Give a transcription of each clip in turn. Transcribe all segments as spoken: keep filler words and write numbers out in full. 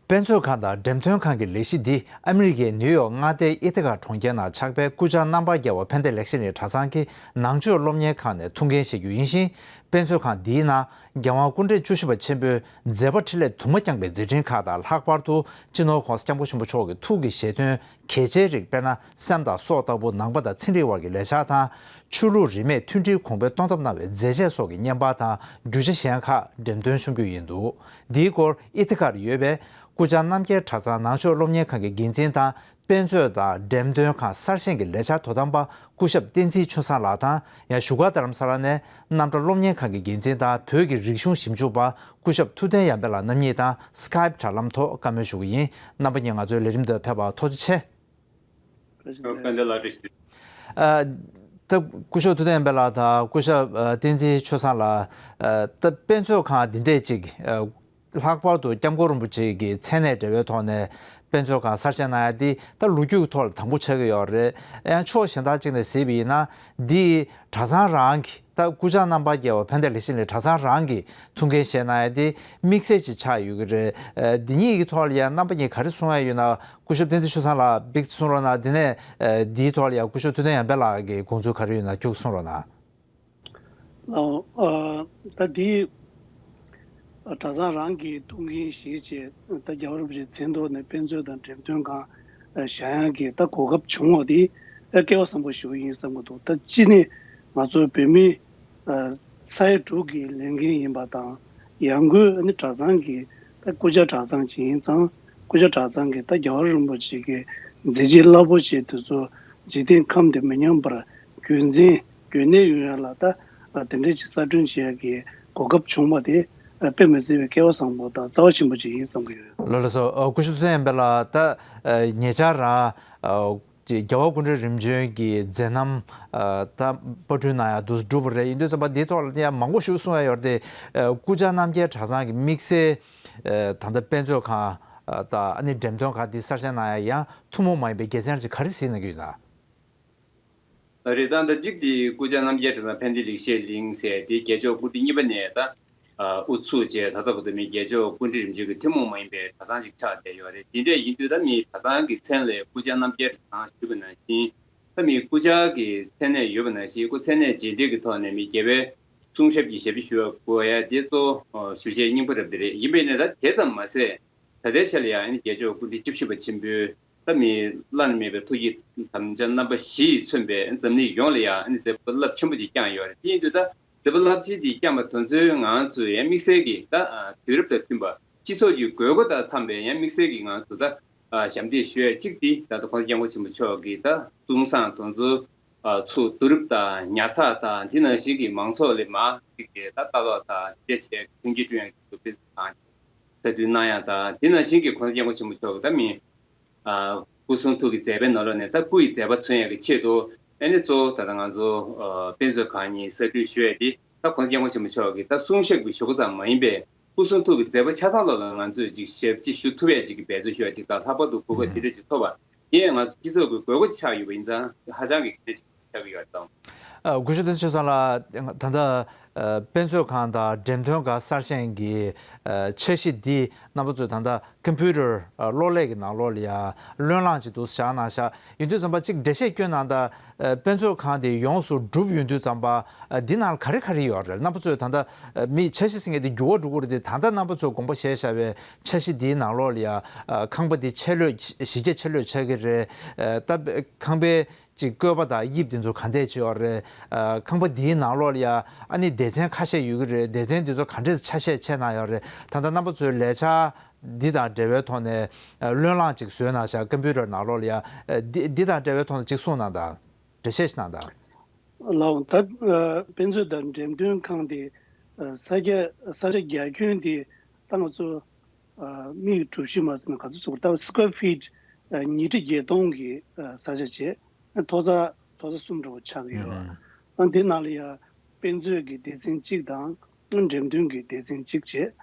དཔེ་མཛོད་ཁང་དང་འགྲེམས་སྟོན་ཁང་གི་ལས་གཞི་འདི་ཨ་མི་རི་ཀའི་ནིའུ་ཡོག་མངའ་སྡེའི་ཨི་ཐི་ཀ་གྲོང་ཁྱེར་ནང་ཆགས་པའི་སྐུ་བཅར་རྣམ་པར་རྒྱལ་བ་ཕན་བདེ་ལེགས་བཤད་གླིང་གྲྭ་ཚང་གི་ནང་ཆོས་སློབ་གཉེར་ཁང་ནས་ཐུགས་འགན་བཞེས་རྒྱུ་ཡིན་ཞིང་། དཔེ་མཛོད་ཁང་འདིའི་ནང་རྒྱལ་དབང་སྐུ་ཕྲེང་བཅུ་བཞི་པ་ཆེན་པོའི་མཛད་པ་འཕྲིན་ལས་དུ་མ་བསྐྱངས་པའི་མཛད་འཕྲིན་ཁག་དང་། ལྷག་པར་དུ་སྤྱི་ནོར་༸གོང་ས་༸སྐྱབས་མགོན་ཆེན་པོ་མཆོག་གི་ཐུགས་ཀྱི་བཞེད་དོན་གལ་ཆེའི་རིགས། དཔེར་ན་སེམས་དང་སྲོག་ལྟ་བུ་ནང་པ་དང་ཚན་རིག་དབར་གྱི་ལས་འཆར་དང་། ཆོས་ལུགས་རིས་མེད་མཐུན་སྒྲིལ་གོང་འཕེལ་གཏོང་ཐབས་གནང་བའི་མཛད་རྗེས་སོགས་ཀྱི་བརྙན་པར་དང་རྒྱུ་ཆ་གཞན་ཁག་འགྲེམས་སྟོན་ཞུ་རྒྱུ་ཡིན་འདུག་འདིའི་སྐོར་ཨི་ཐི་ཀར་ཡོད་པའི་སྐུ་བཅར་རྣམ་རྒྱལ་གྲྭ་ཚང་ནང་ཆོས་སློབ་གཉེར་ཁང་གི་འགན་འཛིན་དང་། དཔེ་མཛོད་དང་འགྲེམས་སྟོན་ཁང་གསར་བཞེངས་ཀྱི་ལས་འཆར་དོ་དམ་པ་སྐུ་ཞབས་བསྟན་འཛིན་ཆོས་བཟང་ལགས་དང་། ཡང་བཞུགས་སྒར་རྡ་རམ་ས་ལ་ནས་རྣམ་གྲྭ་སློབ་གཉེར་ཁང་གི་འགན་འཛིན་དང་། བོད་ཀྱི་རིག་གཞུང་ཞིབ་འཇུག་པ་སྐུ་ཞབས་ཐུབ་བསྟན་ཡར་འཕེལ་ལགས་རྣམ་གཉིས་དང་སི་ཀའེབ་དྲ་ལམ་ཐོག་བཀའ་མོལ་ཞུ་གི་ཡིན། རྣམ་པ་གཉིས་ང་ཚོའི་ལས་རིམ་དུ་ཕེབས་པར་ཐུགས་རྗེ་ཆེ། དཔེ་མཛོད་ལགས་བཀྲ་ཤིས་བདེ་ལེགས། ཨ། ད་སྐུ་ཞབས་ཐུབ་བསྟན་ཡར་འཕེལ་ལགས་དང་སྐུ་ཞབས་ཨ་བསྟན་འཛིན་ཆོས་བཟང་ལགས། ཨ། ད་དཔེ་མཛོད་ཁང་འདི་འདྲས་ཅིག་ཨ། ལྷག་པར་དུ་སྐྱབས་མགོན་རིན་པོ་ཆེ་གི་མཚན་གནས་འབྲེལ་བའི་ཐོག་ནས་དཔེ་མཛོད་ཁང་གསར་བཞེངས་གནང་ཡ་འདི་ད་ལོ་རྒྱུས་ཀྱི་ཐོག་ལ་དང་པོ་ཆགས་ཀྱི་ཡོད་རེད། ཡང་ཕྱོགས་གཞན་དག་ཅིག་ནས་གཟིགས་པ་ཡིན་ན་འདི་གྲྭ་ཚང་རང་གི། ད་སྐུ་བཅར་རྣམ་པར་རྒྱལ་བ་ཕན་བདེ་ལེགས་བཤད་གླིང་གྲྭ་ཚང་རང་གིས་ཐུགས་འགན་བཞེས་གནང་ཡ་དེ་དམིགས་བསལ་ཅིག་ཆགས་ཡོད་ཀྱི་རེད། ཨ། འདི་གཉིས་ཀྱི་ཐོག་ལ་ཡང་རྣམ་པ་གཉིས་ག་རེ་གསུང་ཡ་ཡོད་ན། སྐུ་ཞབས་བསྟན་འཛིན་ཆོས་བཟང་ལགས་ཅིག་གསུང་རོགས་གནང་། དེ་ནས་ཨ། འདིའི་ཐོག་ལ་ཡང་སྐུ་ཞབས་ཐུབ་བསྟན་ཡར་འཕེལ་ལགས་ཀྱི་དགོངས་ཚུལ་ག་རེ་ཡོད་ན་ཁྱོད་གསུང་རོགས་གནང་། ལགས། ཨ། ད་འདི་གྲྭ་ཚང་རང་གིས་ཐུགས་འགན་བཞེས་བྱས། ད་རྒྱལ་བ་རིན་པོ་ཆེའི་མཚན་ཐོག་ནས་དཔེ་མཛོད་དང་འགྲེམས་སྟོན་ཁང་བཞེངས་ཡག་གི་ད་གོ་སྐབས་བྱུང་བ་དེ་ད་སྐལ་བ་བཟང་པོ་ཞིག་ཡིན་བསམ་གྱི་འདུག་ད་སྤྱི་ནས་ང་ཚོ་བོད་མི་ས་ཡ་དྲུག་གི་ལས་འགན་ཡིན་པ་དང་། ཡང་སྒོས་ནི་གྲྭ་ཚང་གི་ད་སྐུ་བཅར་གྲྭ་ཚང་ཅིག་ཡིན་ཙང་། སྐུ་བཅར་གྲྭ་ཚང་གི་ད་རྒྱལ་བ་རིན་པོ་ཆེ་གི་མཛད་རྗེས་རླབས་པོ་ཆེ་དེ་ཚོ་འཇིག་རྟེན་ཁམས་འདིར་མི་ཉམས་པར་རྒྱུན་འཛིན་རྒྱུན་གནས་ཡོང་ཡ་ལ་ད་དེ་འདྲའི་ཅིག་གསར་སྐྲུན་བྱེད་ཡ་གི་གོ་སྐབས་བྱུང་བ་དེ་དཔེ་མི་སྲིད་པའི་སྐལ་བ་བཟང་པོ་དང་རྩ་བ་ཆེན་པོ་ཅིག་ཡིན་བསམ་གྱི་ཡོད། ལགས་ལགས་སོ། ཨ། སྐུ་ཞབས་ཐུབ་བསྟན་ཡར་འཕེལ་ལགས། ད་ཨ་ཉེ་ཆར་རང་ཨ་ཅིག་རྒྱལ་བ་སྐུ་ཕྲེང་རིམ་བྱོན་གྱི་མཛད་རྣམ་ཨ་ད་པར་སྐྲུན་གནང་ཡ་དུ་གྲུབ་པ་རེད། ཡིན་དུས་ཙམ་པ་འདིའི་ཐོག་ལ་ཡང་མང་པོ་ཞིག་གསུང་ཡ་ཡོད་རེད་དེ། ཨ་སྐུ་བཅར་རྣམ་རྒྱལ་གྲྭ་ཚང་གི་དམིགས་བསལ་ཨ་ད་ལྟ་དཔེ་མཛོད་ཁང་ཨ་དང་ཨ་ནི་འགྲེམས་སྟོན་ཁང་འདི་གསར་བཞེངས་གནང་ཡ་ཡང་ཐུན་མོང་མ་ཡིན་པའི་དགེ་མཚན་ཅིག་ག་རེ་གཟིགས་གནང་གི་ཡོད་ན། རེད། ད་ལྟ་གཅིག་དེ་སྐུ་བཅར་རྣམ་རྒྱལ་གྲྭ་ཚང་ཕན་བདེ་ལེགས་བཤད་གླིང་ཟེར་དེ་རྒྱལ་མཆོག་སྐུ་ཕྲེང་གཉིས་པ་ནས་ད་ཨ་དབུ་ཚུགས་བྱས། ད་ལྟ་བར་དུ་མི་རྒྱལ་མཆོག་སྐུ་ཕྲེང་རིམ་བྱོན་གྱི་ཐུན་མོང་མ་ཡིན་པའི་གྲྭ་ཚང་ཞིག་ཆགས་བསྡད་ཡོད་རེད། དེ་འདྲ་ཡིན་དུས་ད་མི་གྲྭ་ཚང་གི་མཚན་ལ་སྐུ་བཅར་རྣམ་རྒྱལ་གྲྭ་ཚང་ཞུས་པ་ནང་བཞིན། ད་མི་སྐུ་བཅར་གྱི་མཚན་གནས་ཡོད་པ་ནང་བཞིན། སྐུ་མཚན་གནས་རྗེས་འབྲེལ་གྱི་ཐོག་ནས་མི་རྒྱལ་བའི་གསུང་ཞབས་ཀྱི་ཞབས་ཕྱི་ཞུ་བ་དགོས་ཡ་དེ་གཙོ་བོ་ཞུ་བྱའི་སྙིང་པོ་རབ་དེ་རེད། ཡིན་པས་ན་ད་དེ་ཙམ་མ་ཟད། ད་ལྟའི་ཆ་ལ་ཡང་ཨ་ནི་རྒྱལ་མཆོག་སྐུ་ཕྲེང་བཅུ་བཞི་པ་ཆེན་པོའི་ད་མི་བླ་ན་མེད་པའི་ཐུགས་ཀྱི་དམ་བཅའ་རྣམ་པ་བཞི་ཡིས་མཚོན་པའི་འཛམ་གླིང་ཡོངས་ལ་ཡང་ཨ་ནི་མཛད་པ་རླབས་ཆེན་པོ་ཅིག་བསྐྱངས་ཡོད་རེད། དེ་ཡིན་དུས་ད་མཛད་པ་རླབས་ཆེན་འདི་བསྐྱངས་པ་དེ་ཚོའི་ངང་ཚུལ་ཡང་དམིགས་བསལ་གྱི་ད་དུས་རབས་དང་མཐུན་པ། སྤྱི་ཚོགས་ཀྱི་དགོས་མཁོ་དང་འཚམས་པའི་ཡང་དམིགས་བསལ་གྱི་ངང་ཚུལ་ད་ཞབས་འདེགས་ཞུ་ཡ་གཅིག་འདི་ད་ལྟ་༸གོང་ས་༸སྐྱབས་མགོན་ཆེན་པོ་མཆོག་གིས་ད་གསུང་བསྲང་དེ་ཚོ་ཚུགས། དུས་རབས་དང་ཉར་ཚགས་དང་དེ་ནང་བཞིན་གྱི་མང་ཚོགས་ལ་མར་གཅིག་གི་ད་ལྟ་ཀློག་དང་དེ་བྱས་མཐུན་རྐྱེན་བསྐྲུན་ཡ་གི་དུས་ཚོད་དང་། གསར་སྐྲུན་གནང་ཡ་དང་། དེ་ནང་བཞིན་གྱི་༸གོང་ས་༸སྐྱབས་མགོན་ཆེན་པོ་མཆོག་གི་ད་མི་ཨ་སྐུ་གསུང་ཐུགས་ཀྱི་མཛད་པའི་ནང་ལོགས་ནས་ད་སྐུ་ཡི་མཛད་པ་མཚོན་ཡ་གི་ཆེད་དུ། ཨ་ནི་གཙོ་བོ་ད་ལྟ་ང་ཚོ་ཨ་དཔེ་མཛོད་ཁང་གཉིས་གསར་སྐྲུན་ཞུ་ཡ་དེ་ད་༸གོང་ས་༸སྐྱབས་མགོན་ཆེན་པོ་མཆོག་གི་ད་གསུང་ཞབས་ཀྱི་ཞུ་སྒོ་ཙམ་མ་ཡིན་པའི་སྐུ་གསུང་ཐུགས་ཀྱི་མཛད་པ་ཆ་ཚང་ལོགས་ལ་ང་ཚོས་ཅིག་ཞབས་ཕྱི་ཞུ་ཐུབ་ཡ་ཅིག་གི་འབད་བརྩོན་ཞུ་ཡ་ཅིག་དང་། ལྷག་པར་དུ་གོ་སྐབས་དེ་འདྲ་ཅིག་ཐོབ་པ་དེ་ཡང་ང་ཚོ་སྤྱི་ཚོགས་ཀྱི་དགོས་མཁོ་ཆགས་ཡོད་པ་ཡིན་ཙང་ཧ་ཅང་གི་གལ་ཆེན་པོ་ཆགས་ཀྱི་ཡོད་རེད་དང་། ཨ། སྐུ་ཞབས་བསྟན་འཛིན་ཆོས་བཟང་ལགས། ད་ལྟ་ཨ་དཔེ་མཛོད་ཁང་དང་འགྲེམས་སྟོན་ཁང་གསར་བཞེངས་ཀྱི་ཨ་འཆར་གཞི་འདི་རྣམ་པ་ཚོས་ད་ལྟ་ཀམ་པུ་ཊར་ཨ་གློག་ཀླད་ཀྱི་ནང་ལོགས་ལ་ཡ་བློས་བསླངས་ཅིག་འདུག་བཞག་གནང་བཞག་ཡིན་དུས་ཙམ་པ་ཅིག་འགྲེལ་བཤད་སྐྱོན་གནང་དང་། ཨ་དཔེ་མཛོད་ཁང་དེ་ཡོངས་སུ་གྲུབ་ཡོང་དུས་ཙམ་པ་ཨ་འདི་ནང་ལ་ག་རེ་ག་རེ་ཡོད་རེད། རྣམ་པ་ཚོས་ད་ལྟ་ཨ་མི་འཆར་གཞི་ཟེར་མཁན་དེ་འགྱུར་བ་འགྲོ་གི་རེད་དེ། ད་ལྟ་རྣམ་པ་ཚོས་དགོངས་པ་བཞེས་བཞག་པའི་འཆར་གཞི་འདིའི་ནང་ལོགས་ལ་ཡ་ཨ་ཁང་པ་འདི་ཆེ་ལོས་གཞི་རྒྱ་ཆེ་ལོས་ཆགས་ཀྱི་རེད། ཨ་ད་ཁང་པའི་ཅིག་བཀོད་པ་དང་དབྱིབས་དེ་ཚོ་ག་འདྲས་ཅིག་ཡོད་རེད། ཨ་ཁང་པ་འདིའི་ནང་ལོགས་ལ་ཡ་ཨ་ནི་སྡེ་ཚན་ཁ་ཤས་ཡོད་ཀྱི་རེད། སྡེ་ཚན་དེ་ཚོ་ག་འདྲས་ཆ་ཤས་ཕྱེ་གནང་ཡོད་རེད། ད་ལྟ་རྣམ་པ་ཚོའི་ལས་འཆར་འདི་དང་འབྲེལ་བའི་ཐོག་ནས་ཨ་བློས་བསླངས་ཅིག་བཟོས་གནང་བཞག་ཀམ་པུ་ཊར་ནང་ལོགས་ལ་ཡ་ཨ་འདི་འདི་དང་འབྲེལ་བའི་ཐོག་ནས་ཅིག་གསུངས་གནང་དང་། འགྲེལ་བཤད་ཅིག་གནང་དང་། ལགས། ད་ཨ་དཔེ་མཛོད་དང་འགྲེམས་སྟོན་ཁང་དེ་ཨ་ས་ཆ་ས་ཆ་རྒྱ་ཁྱོན་དེ་ད་ང་ཚོ་ཨ་མི་ཡི་གྲུ་བཞི་མ་ཟིན་ན་ག་ཚོད་ཚུགས། ད་སི་ཀོར་ཕིཊ་ཨ་ཉིས་ཁྲི་བརྒྱད་སྟོང་གི་ཨ་ས་ཆ་བྱས། ཨ་མཐོ་ཚད་མཐོ་ཚད་གསུམ་འདྲ་བོ་ཆགས་ཀྱི་ཡོད། ཨ་དེ་ནང་ལ་ཡ་དཔེ་མཛོད་ཀྱི་སྡེ་ཚན་གཅིག་དང་། ཨ་འགྲེམས་སྟོན་གྱི་སྡེ་ཚན་གཅིག་བྱས།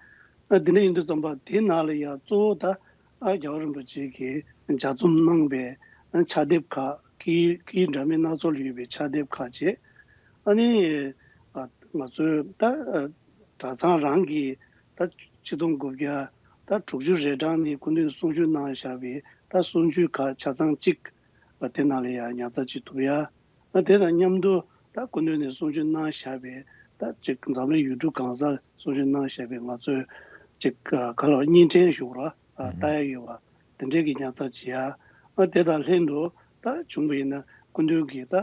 ཨ་དེ་འདྲ་ཡིན་དུས་ཙམ་པ་དེ་ནང་ལ་ཡ་གཙོ་བོ་ད་ཨ་རྒྱལ་བ་རིན་པོ་ཆེ་གིས་ལྗགས་རྩོམ་གནང་པའི་ཨ་ཕྱག་དེབ་ཁག་གི་གི་འདྲ་མིན་སྣ་ཚོགས་ལ་ཡོད་པའི་ཕྱག་དེབ་ཁག་བྱས། ཨ་ནི་ཨ་ང་ཚོའི་ད་ཨ་གྲྭ་ཚང་རང་གིས་ད་ཆིག་སྟོང་དགུ་བརྒྱ་ ད་དྲུག་ཅུ་རེ་གྲངས་ནི་སྐུ་མདུན་གསུང་ཆོས་གནང་བཞག་པའི་ད་གསུང་ཆོས་ཁག་ཆ་ཚང་གཅིག་དེ་ནང་ལ་ཡང་ཉར་ཚགས་བྱེད་ཐུབ་ཡ། ཨ་དེ་དང་མཉམ་དུ་ད་སྐུ་མདུན་ནས་གསུང་ཆོས་གནང་བཞག་པའི་ད་ཅིག་འཛམ་གླིང་ཡུལ་གྲུ་གང་སར་གསུང་ཆོས་གནང་བཞག་པའི་ང་ཚོའི་ཅིག་ག་ལ་བརྙན་འཕྲིན་ཞུ་ར་ལྟ་ཡ་ཡོད་པ་དེ་འདྲས་ཀྱི་ཉར་ཚགས་བྱེད་ཡ། ཨ་དེ་དང་ལྷན་དུ་ད་བྱུང་བ་ཡིན་ན་སྐུ་མདུན་གྱིས་ད་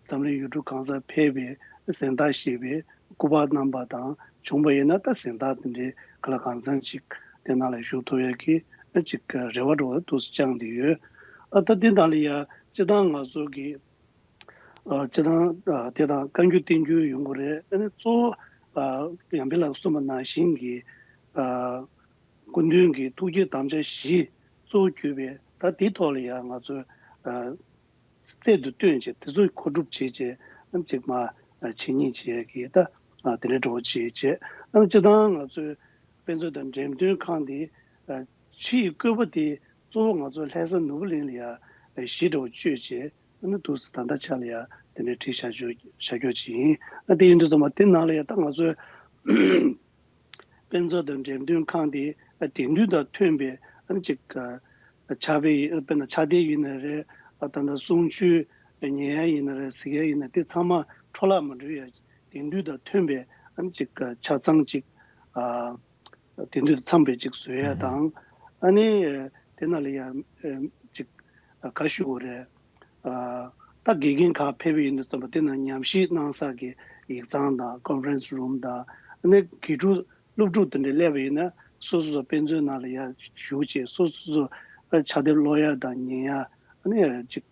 འཛམ་གླིང་ཡུལ་གྲུ་གང་སར་ཕེབས་པའི་གཟེངས་རྟགས་བཞེས་པའི་སྐུ་པར་རྣམ་པ་དང་བྱུང་བ་ཡིན་ན་ད་གཟེངས་རྟགས་དེ་འདྲའི་ག་ལ་གང་འཚམ་ཅིག་དེ་ནང་ལ་ཞུགས་ཐུབ་ཡ་གི་ཅིག་རེ་བ་འདྲ་བོ་འདུག་སེ་བཅངས་བསྡད་ཡོད། ཨ་ད་དེ་དང་ལ་ཡ་སྤྱི་བཏང་ང་ཚོ་གི་ཨ་སྤྱི་བཏང་ཨ་དེ་དང་བཀའ་འགྱུར་བསྟན་འགྱུར་ཡོང་གི་རེད། ཨ་ནི་གཙོ་བོ་ཨ་ཡང་པི་ལགས་གསུངས་པ་ནང་བཞིན་གྱི་ཨ་སྐུ་མདུན་གྱི་ཐུགས་བསྐྱེད་དམ་བཅའ་བཞི་གཙོ་བོ་གྱུར་པའི་ད་དེའི་ཐོག་ལ་ཡང་ང་ཚོས་ཨ་རྩལ་དུ་བཏོན་བྱས་དེ་ཚོ་མཁོ་སྒྲུབ་བྱས་བྱས་ཨ་ཅིག་མ་ཨ་འཆད་ཉན་བྱེད་ཡ་གི་ད་ཨ་དེ་འདྲའི་འགྲོ་བྱེད་བྱས། ཨ་སྤྱི་བཏང་ང་ཚོས་དཔེ་མཛོད་དང་འགྲེམས་སྟོན་ཁང་འདི་ཨ་ཕྱིའི་བཀོད་པ་དེ་གཙོ་བོ་ང་ཚོ་ལྷ་ས་ནོར་བུ་གླིང་ལ་ཡ་གཞི་འདྲ་བོ་བཅོས་བྱས་ཨ་ནི་འདུག་སེ་ད་ལྟ་ཆ་ལ་ཡ་དེ་འདྲའི་བྲིས་བཞག་རྒྱུ་བཞག་རྒྱུ་ཅིག་ཡིན། ཨ་དེ་ཡིན་དུས་ཙམ་པ་དེ་ནང་ལ་ཡ་ད་ང་ཚོས་དཔེ་མཛོད་དང་འགྲེམས་སྟོན་ཁང་དེ་དེང་དུས་དང་མཐུན་པའི་ཨ་ནི་ཅིག་ཕྱག་དཔེ་ཡིན་དཔེར་ན་ཕྱག་དེབ་ཡིན་ན་རེད། ཨ་ད་ལྟ་གསུང་ཆོས་ཉན་ཡ་ཡིན་ན་རེད། གཟིགས་ཡ་ཡིན་ན་དེ་ཚང་མ་འཕྲོ་བརླག་མ་འགྲོ་ཡ་དེང་དུས་དང་མཐུན་པའི་ཨ་ནི་ཅིག་ཆ་ཚང་ཅིག་ཨ་དེང་དུས་དང་འཚམས་པའི་ཅིག་བཟོ་ཡ་དང་། ཨ་ནི་དེ་ནང་ལ་ཡ་ཅིག་ག་ཞུ་དགོས་རེད། ཨ་ད་དགེ་རྒན་ཁག་ཕེབས་པ་ཡིན་དུས་ཙམ་པ་དེ་ནང་ཉམས་ཞིབ་གནང་ས་གི་ཡིག་ཚང་དང་ཀོན་ཕ་རན་སི་རུམ་དང་ཨ་ནི་དགེ་ཕྲུག་སློབ་ཕྲུག་དེ་འདྲ་སླེབས་པ་ཡིན་ན་སོ་སོ་སོ་དཔེ་མཛོད་ནང་ལ་ཡར་ཞུགས་བྱས་སོ་སོ་སོ་ཕྱག་དེབ་ཀློག་ཡ་དང་ཉན་ཡ་ཨ་ནི་ཅིག་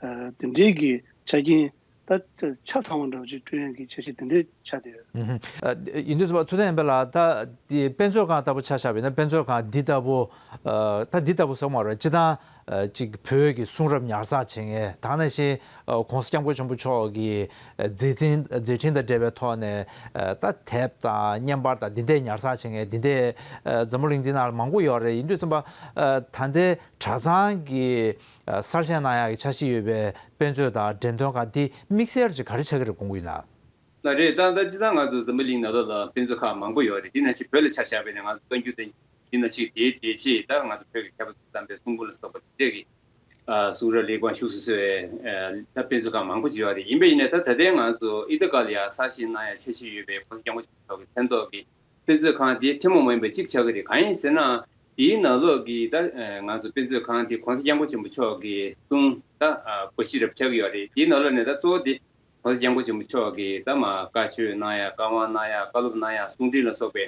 དེ་འདྲའི་གི་ཆ་རྐྱེན་ད་ཆ་ཚང་བ་འདྲ་བོ་ཅིག་བསྐྲུན་ཡ་གི་འཆར་གཞི་དེ་འདྲའི་ཆགས་བསྡད་ཡོད། ཨུ་ཧུམ། ཨ་ཡིན་དུས་ཙམ་པ་ཐུབ་བསྟན་དཔལ་ལགས་ད་དེ་དཔེ་མཛོད་ཁང་ལྟ་བུ་ཆ་བཞག་པ་ཡིན་ན་དཔེ་མཛོད་ཁང་འདི་ལྟ་བུ་ཨ་ད་འདི་ལྟ་བུ་སོགས་མ་རེད། སྤྱི་བཏང་ཨ་ཅིག་བོད་ཀྱི་གསུང་རབ་ཉར་ཚགས་བྱེད་མཁན་དེ་ནང་བཞིན་ཨ་༸གོང་ས་༸སྐྱབས་མགོན་ཆེན་པོ་མཆོག་གི་ཨ་མཛད་འཕྲིན་མཛད་འཕྲིན་དང་འབྲེལ་བའི་ཐོག་ནས་ཨ་ད་དེབ་དང་བརྙན་པར་དང་འདི་འདྲའི་ཉར་ཚགས་བྱེད་མཁན་འདི་འདྲའི་ཨ་འཛམ་བུ་གླིང་འདི་ནང་ལ་མང་པོ་ཡོད་རེད། ཡིན་དུས་ཙམ་པ་ཨ་ད་ལྟའི་གྲྭ་ཚང་གི་ཨ་གསར་བཞེངས་གནང་ཡག་གི་འཆར་གཞི་ཡོད་པའི་དཔེ་མཛོད་དང་འགྲེམས་སྟོན་ཁང་འདི་དམིགས་བསལ་གྱི་ག་རེ་ཆགས་ཀྱི་རེད་དགོངས་ཀྱི་ཡོད་ན། ལགས་རེད། ད་ལྟ་སྤྱིར་བཏང་ང་ཚོ་འཛམ་བུ་གླིང་ནང་ལོགས་ལ་དཔེ་མཛོད་ཁག་མང་པོ་ཡོད་རེད། དེ་ནང་བཞིན་བོད་ལ་ཆ་བཞག་པ་ཡིན་ན་ང་ཚོ་བཀའ་འགྱུར་དང་དེ་ནང་བཞིན་དེའི་འགྲེལ་བྱེད་ད་ང་ཚོ་བོད་ཀྱི་མཁས་པ་ཚོས་བརྩམས་པའི་གསུང་འབུམ་ལ་སོགས་པ་དེ་འདྲས་ཀྱི་ཨ་གསུང་རབ་གླེགས་བམ་བཞུགས་སུ་གསོལ་བའི་ཨ་ད་དཔེ་མཛོད་ཁག་མང་པོ་ཅིག་ཡོད་རེད། ཡིན་པ་ཡིན་ནའི་ད་ད་ལྟའི་ང་ཚོ་ཨི་ཏ་ག་ལ་ཡ་གསར་བཞེངས་གནང་ཡ་འཆར་གཞི་ཡོད་པའི་༸གོང་ས་༸སྐྱབས་མགོན་ཆེན་པོ་མཆོག་གི་མཚན་ཐོག་གི་དཔེ་མཛོད་ཁང་དེ་ཐུན་མོང་མ་ཡིན་པ་གཅིག་ཆགས་ཀྱི་རེད། གང་ཡིན་ཟེར་ན་དེའི་ནང་ལོགས་ཀྱི་ད་ཨ་ང་ཚོ་དཔེ་མཛོད་ཁང་དེ་༸གོང་ས་༸སྐྱབས་མགོན་ཆེན་པོ་མཆོག་གི་གསུང་ད་ཨ་པར་ཤིང་རབ་ཆགས་ཀྱི་ཡོད་རེད། དེའི་ནང་ལོགས་ནས་ད་གཙོ་བོ་དེ་༸གོང་ས་༸སྐྱབས་མགོན་ཆེན་པོ་མཆོག་གིས་ད་མ་བཀའ་ཆོས་གནང་ཡ་བཀའ་དབང་གནང་ཡ་བཀའ་སློབ་གནང་ཡ་གསུང་འཕྲིན་ལ་སོགས་པའི་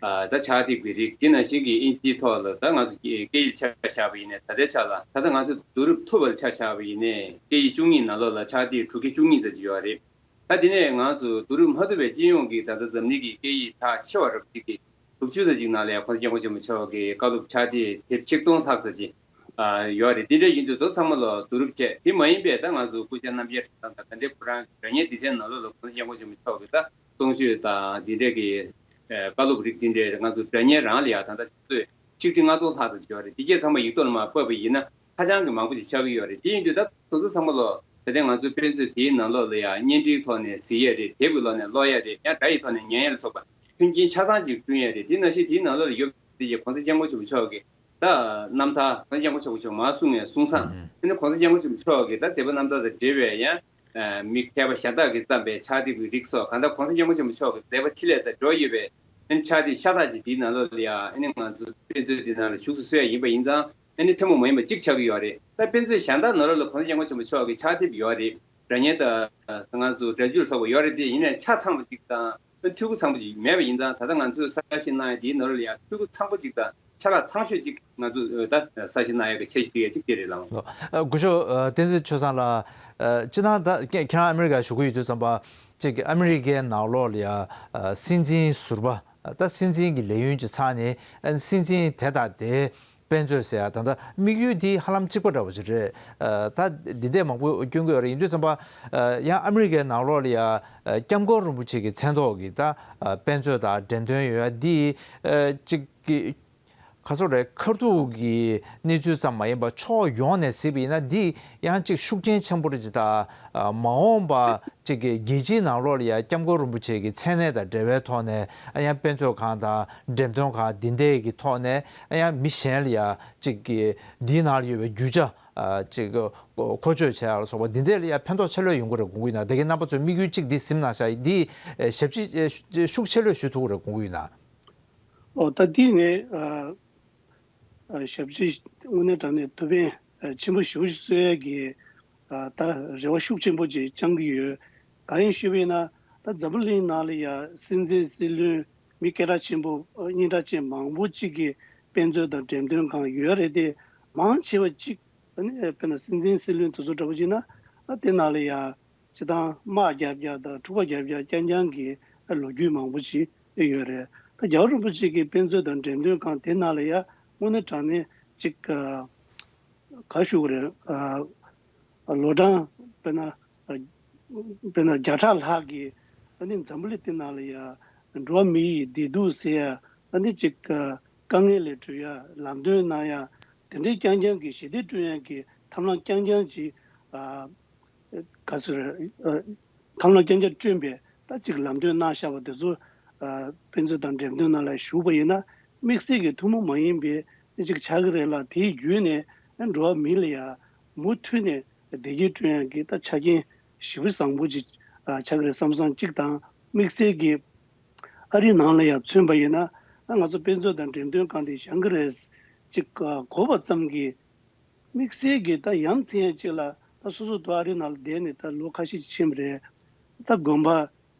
ཨ་ད་ཕྱག་དེབ་ཀྱི་རིགས་དེ་ནང་བཞིན་གྱི་ཨིན་ཇིའི་ཐོག་ལ་ད་ང་ཚོ་སྐད་ཡིག་ཆ་བཞག་པ་ཡིན་ནའི་ད་ལྟའི་ཆ་ལ་ད་ལྟ་ང་ཚོ་བསྡུ་རུབ་ཐུབ་པ་ལ་ཆ་བཞག་པ་ཡིན་ནའི་སྐད་ཡིག་བཅུ་གཉིས་ནང་ལོགས་ལ་ཕྱག་དེབ་དྲུག་བརྒྱ་བཅུ་གཉིས་ཙམ་ཅིག་ཡོད་རེད། ད་དེ་ནས་ང་ཚོ་བསྡུ་རུབ་མ་ཐུབ་པའི་སྤྱི་ཡོངས་ཀྱི་ད་ལྟ་འཛམ་གླིང་གི་སྐད་ཡིག་ཐག་ཆེ་བ་རབ་ཅིག་གི་དྲུག་ཅུ་ཙམ་ཅིག་ནང་ལ་ཡང་༸གོང་ས་༸སྐྱབས་མགོན་ཆེན་པོ་མཆོག་གི་བཀའ་སློབ་ཕྱག་དེབ་དེབ་ཆིག་སྟོང་ལྷག་ཙམ་ཅིག་ཨ་ཡོད་རེད། དེ་འདྲ་ཡིན་དུས་དེ་ཚང་མ་ལ་བསྡུ་རུབ་བྱས། དེ་མ་ཡིན་པའི་ད་ང་ཚོ་སྐུ་བཅར་རྣམ་རྒྱལ་གྲྭ་ཚང་དང་ད་ལྟའི་ཁོ་རང་སྒྲ་སྙན་སྡེ་ཚན་ནང་ལོགས་ལ་༸གོང་ས་༸སྐྱབས་མགོན་ཆེན་པོ་མཆོག་གི་ད་གསུང་ཆོས་དང་འདི་འདྲའི་གི་ཨ་བཀའ་སློབ་རིགས་འདི་འདྲའི་ང་ཚོ་སྒྲ་སྙན་རང་ལ་ཡང་ད་ལྟ་ཆུ་ཚོད་ཆིག་ཁྲི་ལྔ་སྟོང་ལྷག་ཙམ་ཅིག་ཡོད་རེད། དེ་གས་ཚང་མ་ཡིག་ཐོག་ལ་མར་ཕབ་པ་ཡིན་ན་ཧ་ཅང་གི་མང་པོ་ཅིག་ཆགས་ཀྱི་ཡོད་རེད། དེ་ཡིན་དུས་ད་དེ་ཚོ་ཚང་མ་ལོ་ད་ལྟའི་ང་ཚོའི་དཔེ་མཛོད་དེའི་ནང་ལོགས་ལ་ཡང་བརྙན་འཕྲིན་ཐོག་ནས་གཟིགས་ཡས་རེད། དེབ་ཀྱི་ལོགས་ནས་ཀློག་ཡས་རེད། ཡང་སྒྲ་ཡི་ཐོག་ནས་ཉན་ཡས་ལ་སོགས་པ་མཐུན་རྐྱེན་ཆ་ཚང་ཅིག་བསྐྲུན་ཡས་རེད། དེ་ནང་བཞིན་དེའི་ནང་ལོགས་ལ་ཡོད་པའི་༸གོང་ས་༸སྐྱབས་མགོན་ཆེན་པོ་མཆོག་གི་ད་རྣམ་ཐར་༸གོང་ས་༸སྐྱབས་མགོན་ཆེན་པོ་མཆོག་མར་གསུངས་ཡས་གསུང་བསམ། ཨ་ནི་༸གོང་ས་༸སྐྱབས་མགོན་ཆེན་པོ་མཆོག་གི་ད་མཛད་པ་རྣམ་ཐར་དང་འབྲེལ་བའི་ཡང་ཨ་མི་མཁས་པ་གཞན་དག་གིས་བརྩམས་པའི་ཕྱག་དེབ་ཀྱི་རིགས་སོགས་གང་ལྟར་༸གོང་ས་༸སྐྱབས་མགོན་ཆེན་པོ་མཆོག་གི་མཛད་པ་ཆེད་ལས་དང་འབྲེལ་བ་ཡོད་པའི་ཨ་ནི་ཕྱག་དེབ་ཤ་སྟག་ཅིག་དེའི་ནང་ལོགས་ལ་ཡང་ཨ་ནི་ང་ཚོ་དཔེ་མཛོད་འདི་ནང་ལ་བཞུགས་སུ་གསོལ་ཡ་ཡིན་པ་ཡིན་ཙང་ཨ་ནི་ཐུན་མོང་མ་ཡིན་པ་གཅིག་ཆགས་ཀྱི་ཡོད་རེད། ད་དཔེ་མཛོད་གཞན་དག་ནང་ལོགས་ལ་༸གོང་ས་༸སྐྱབས་མགོན་ཆེན་པོ་མཆོག་གི་ཕྱག་དེབ་ཡོད་རེད། སྒྲ་སྙན་དང་ང་ཚོ་སྒྲ་སྒྱུར་སོགས་པ་ཡོད་རེད་དེ། ཡིན་ནའི་ཆ་ཚང་བ་ཅིག་དང་འཐུས་སྒོ་ཚང་པོ་ཅིག་མེད་པ་ཡིན་ཙང་ད་ལྟ་ང་ཚོས་གསར་བཞེངས་གནང་ཡ་དེའི་ནང་ལོགས་ལ་ཡང་འཐུས་སྒོ་ཚང་པོ་ཅིག་དང་ཆ་ལག་ཚང་ཤོས་ཅིག་ང་ཚོས་ད་གསར་བཞེངས་གནང་ཡ་གི་འཆར་གཞི་དེ་ཡ་གཅིག་དེ་རེད་ལགས། ཨ་སྐུ་ཞབས་ཨ་བསྟན་འཛིན་ཆོས་བཟང་ལགས། ཨ་སྤྱིར་བཏང་ད་ཁྱེད་རང་ཨ་མི་རི་ཀར་བཞུགས་ཀྱི་ཡོད་དུས་ཙམ་པ་ཅིག་ཨ་མི་རི་ཀའི་ནང་ལོགས་ལ་ཡ་ཨ་སྲིད་འཛིན་ཟུར་པ་ད་སྲིད་འཛིན་གྱི་ལས་ཡུན་གྱི་ཚང་ནས་ཨ་སྲིད་འཛིན་དེ་དང་དེའི་དཔེ་མཛོད་ཟེར་ཡ་ད་ལྟ་དམིགས་ཡུལ་འདི་ཧ་ལམ་གཅིག་པ་འདྲ་བོ་ཞིག་རེད། ཨ་ད་འདི་འདྲས་མང་པོ་སྐྱོན་གྱི་ཡོད་རེད། ཡིན་དུས་ཙམ་པ་ཨ་ཡང་ཨ་མི་རི་ཀའི་ནང་ལོགས་ལ་ཡ་ཨ་༸སྐྱབས་མགོན་རིན་པོ་ཆེ་གི་མཚན་ཐོག་གི་ད་ཨ་དཔེ་མཛོད་དང་འགྲེམས་སྟོན་ཡོད་ཡ་འདི་ཨ་གཅིག་གི་ ག་ཚོད་རེད། ཁ་ཐུག་གི་གནས་ཚུལ་ཙམ་མ་ཡིན་པར་ཕྱོགས་ཡོངས་ནས་གཟིགས་པ་ཡིན་ན། འདི་ཡང་ཅིག་ཤུགས་རྐྱེན་ཆེན་པོ་རེད་ཅེས་དང་། མ་འོངས་པ་ཅིག་གི་རྒྱལ་སྤྱིའི་ནང་ལོགས་ལ་ཡང་སྐྱབས་མགོན་རིན་པོ་ཆེ་གི་མཚན་གནས་དང་འབྲེལ་བའི་ཐོག་ནས། ཡང་དཔེ་མཛོད་ཁང་དང་འགྲེམས་སྟོན་ཁང་འདི་འདྲའི་གི་ཐོག་ནས་ཡང་མི་གཞན་ལ་ཡང་ཅིག་གི་འདིའི་ནང་ལ་ཡོད་པའི་རྒྱུ་ཆ་ཅིག་མཁོ་སྤྱོད་བྱེད་ཡག་ལ་སོགས་པ་འདི་འདྲ་ལ་ཡང་ཕན་ཐོགས་ཆེ་ལོས་ཡོང་གི་རེད་དགོངས་ཀྱི་ཡོད་ན། དེ་གའི་རྣམ་པ་ཚོས་དམིགས་ཡུལ་གཅིག་འདི་ཟིན་གནང་ཤག་འདི་ཞབས་ཕྱི་ཤུགས་ཆེ་ལོས་ཞུ་ཐུབ་ཀྱི་རེད་དགོངས་ཀྱི་ཡོད་ན། ཨོ་ད་འདི་ངས་ཨ་ཨ་ཞབས་ཕྱི་དངོས་གནས་དྲང་གནས་ཐུགས་ཕན་ཨ་ཆེན་པོ་ཞེ་པོ་ཞིག་གསོས་ཡས་ཀྱི་ཨ་ད་རེ་བ་ཤུགས་ཆེན་པོ་ཅིག་བཅང་གི་ཡོད། གང་ཡིན་ཞུས་པ་ཡིན་ན། ད་འཛམ་བུ་གླིང་ནང་ལ་ཡ་སྲིད་འཛིན་སྲིད་བློན་མི་སྐད་གྲགས་ཆེན་པོ་ཨ་སྙན་གྲགས་ཅན་མང་པོ་ཅིག་གི་དཔེ་མཛོད་དང་འགྲེམས་སྟོན་ཁང་ཡོད་རེད་དེ། མང་ཆེ་བ་ཅིག་ཨ་ནི་དཔེར་ན་སྲིད་འཛིན་སྲིད་བློན་དེ་ཚོ་འདྲ་པོ་ཅིག་ན་ཨ་དེ་ནང་ལ་ཡ་སྤྱི་བཏང་དམག་རྒྱབ་རྒྱབ་དང་འཁྲུག་པ་རྒྱབ་རྒྱབ་རྐྱང་རྐྱང་གི་ལོ་རྒྱུས་མང་པོ་ཞིག་ཡོད་རེད། ད་རྒྱལ་བ་རིན་པོ་ཆེ་གི་དཔེ་མཛོད་དང་འགྲེམས་སྟོན་ཁང་དེ་ནང་ལ་ཡ་དངོས་གནས་དྲང་གནས་ཅིག་ག་ཞུ་གི་རེད། ལོ་གྲངས་དཔེར་ན་དཔེར་ན་བརྒྱ་ཕྲག་ལྷག་གི་ཨ་ནི་འཛམ་བུ་གླིང་དེ་ནང་ལ་ཡ་འགྲོ་བ་མི་ཡི་བདེ་སྡུག་སེལ་ཡ། ཨ་ནི་ཅིག་དཀའ་ངལ་ལས་གྲོལ་ཡ། ལམ་སྟོན་གནང་ཡ། དེ་འདྲའི་རྐྱང་རྐྱང་གི་ཞི་བདེ་བསྐྲུན་ཡ་གི་ཐབས་ལམ་རྐྱང་རྐྱང་ཅིག་ག་ཟེར། ཐབས་ལམ་རྐྱང་རྐྱང་བསྐྲུན་པའི་ད་ཅིག་ལམ་སྟོན་གནང་བཞག་པ་དེ་ཚོ་དཔེ་མཛོད་དང་འགྲེམས་སྟོན་ནང་ལ་ཞུགས་པ་ཡིན་ན། དམིགས་བསལ་གྱི་ཐུན་མོང་མ་ཡིན་པའི་ཅིག་ཆགས་ཀྱི་རེད་ལ། དེའི་བརྒྱུད་ནས་འགྲོ་བ་མི་ལ་ཡང་མུ་མཐུད་ནས་བདེ་སྐྱིད་བསྐྲུན་ཡག་གི་ད་ཆ་རྐྱེན་ཞེ་པོ་བཟང་པོ་ཅིག་ཆགས་ཀྱི་རེད་བསམ་བསམ་གཅིག་དང་། དམིགས་བསལ་གྱི་ཨ་རིའི་ནང་ལ་ཡང་མཚོན་པ་ཡིན་ན། ང་ཚོ་དཔེ་མཛོད་དང་འགྲེམས་སྟོན་ཁང་དེ་བཞེངས་ཀྱི་རེད་ཅིག་གོ་བ་ཙམ་གྱིས། དམིགས་བསལ་གྱི་ད་ཡ་མཚན་གཅིག་ལ་ད་སོ་སོ་ད་ཨ་རི་ནང་ལ་བསྡད་ནས་ད་ལོ་ཁ་ཤས་ཅིག་ཕྱིན་པ་རེད། ད་དགོན་པ་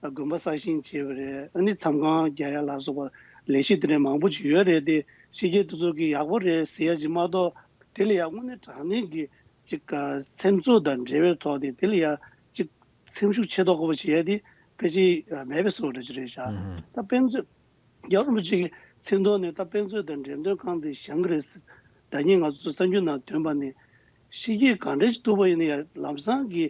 དགོན་པ་གསར་བཞེངས་བྱས་པ་རེད། ཨ་ནི་མཚམས་ཁང་རྒྱག་ཡ་ལ་སོགས་པ་ལས་གཞི་དེ་འདྲ་མང་པོ་ཅིག་ཡོད་རེད་དེ། ཕྱི་རྒྱལ་དེ་ཚོ་གིས་ཡག་པོ་རེད་ཟེར་ཡ་ཅིག་མ་གཏོགས། དེ་ལ་ཡ་དངོས་གནས་དྲང་གནས་ཀྱི་ཅིག་སེམས་ཚོར་དང་འབྲེལ་བའི་ཐོག་དེ་དེ་ལ་ཡ་ཅིག་སེམས་ཤུགས་ཆེ་ཏོག་ཁ་པོ་བྱེད་ཡ་དེ་ཕལ་ཆེར་མེད་པའི་བཟོ་འདྲ་ཅིག་རེད་ཤག་ད་དཔེ་མཛོད། རྒྱལ་བ་རིན་པོ་ཆེ་གི་མཚན་ཐོག་ནས་ད་དཔེ་མཛོད་དང་འགྲེམས་སྟོན་ཁང་དེ་བཞེངས་ཀྱི་རེད། ཟླ་ཉིན་ང་ཚོ་གསར་འགྱུར་ནང་ཐོན་པ་ནས་ཕྱི་རྒྱལ་གང་འདྲ་ཞིག་ཐུག་པ་ཡིན་ན་ཡང་ལམ་སང་གི་